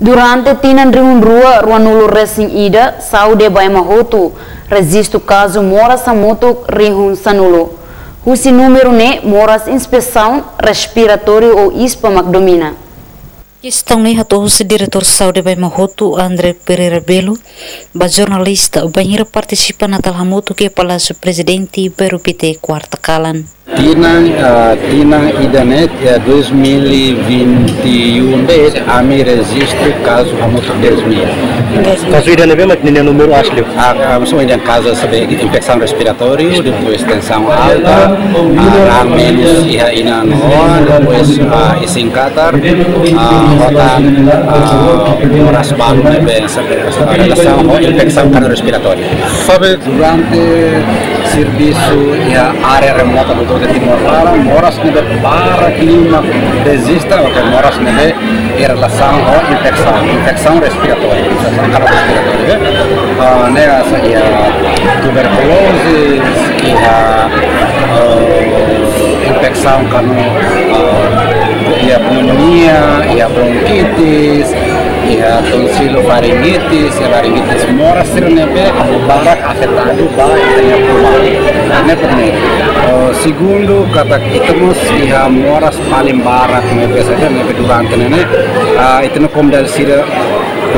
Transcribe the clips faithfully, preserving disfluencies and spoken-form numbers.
Durante tinan rihun rua ruanulu resin ida, Saúde ba Ema Hotu rejistu kazu moras hamutuk rihun sanulu. Husi númeru ne'e, moras infesaun respiratóriu ou ispa mak domina. Kestaun ne'e hato'o husi Diretór Saúde ba Ema Hotu, André Pereira Belo, ba jornalista bainhira partisipa natal hamutuk iha Palásiu Prezidente, Bairru Pité, kuarta kalan. Tinan, ah, tinan ida-ne'e, eh, dois mil e vinte e um de'it, ami rejistu kazu hamutuk dez mil. Kazu ida ne'ebé mak ninia númeru asli? Ah, ah, maksudnya kazu saida, infesaun respiratóriu, depois tensaun alta, ah, raan menus iha inan-oan, depois, ah, isin-katar, ah, ho tan, ah, moras balu ne'ebé, saida, ah, relasaun ho infesaun kardiorrespiratóriu. Sabe, durante servisu iha área remota do Timor laran, moras ne'ebé barak liu mak rejista, oke, moras ne'ebé iha relasaun ho infesaun, infesaun respiratória, infesaun kardiorrespiratória, eh? Ah, ne'e hanesan iha tuberkuloze, iha, eh, infesaun kanu, eh, iha pneumonia, iha bronkitis, iha tonsilofaringitis, iha laringitis, moras sira ne'ebé barak afetadu ba ita-nia pulmaun. Ne'e primeiru. Eh, segundu, katak ita mós iha moras paling barak ne'ebé saida, ne'ebé durante ne'e, ah, ita-nia komunidade sira,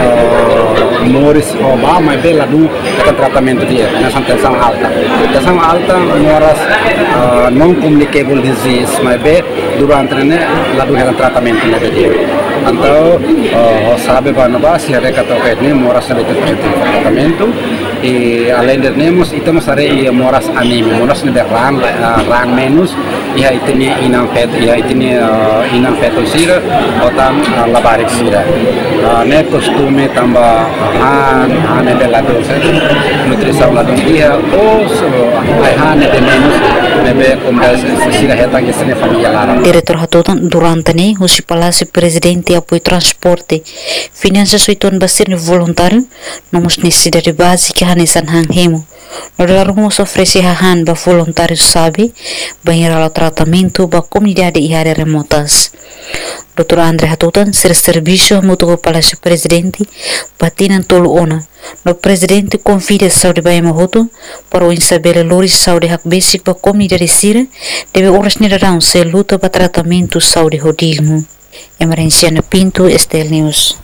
eh, moris ho ba, maibé ladún hetan tratamentu di'ak, hanesan tensaun alta. Tensaun alta, moras, eh, non-communicable disease, maibé durante ne'e ladún hetan tratamentu ne'ebé di'ak. Entaun, eh, ó sabe ba ne'ebá, sira haree katak ne'e moras ne'ebé ita presiza tratamentu. I além de ne'e mós, ita mós haree iha moras anemia, moras ne'ebé raan, eh, raan menus, iha ita-nia inan-feto, iha ita-nia, eh, inan-feto sira, ho tan, eh, labarik sira. Eh, ne'e kostume tanba hahán, hahán ne'ebé ladún, nutrisaun ladún iha, ou so, ai-han ne'ebé menus, ne'ebé komunidade sira hetan iha sira-nia família laran. Diretór hatutan durante ne'e, husi Palásiu Prezidente apoiu transporte, finansas uitoan ba sira-nia voluntáriu, no mós nesesidade bázika hanesan han hemu. No dala ruma mós oferese hahán ba voluntáriu Saúde, bainhira halo tratamentu ba komunidade iha área remotas. Doutór André hatutan, sira servisu hamutuk ho Palásiu Prezidente ba tinan tolu ona. No Prezidente konvida Saúde ba Ema Hotu para oinsá bele lori saúde hakbesik ba komunidade sira, ne'ebé oras ne'e daudaun sei luta ba tratamentu saúde ho dignu. Emerenciana Pinto, S T L News.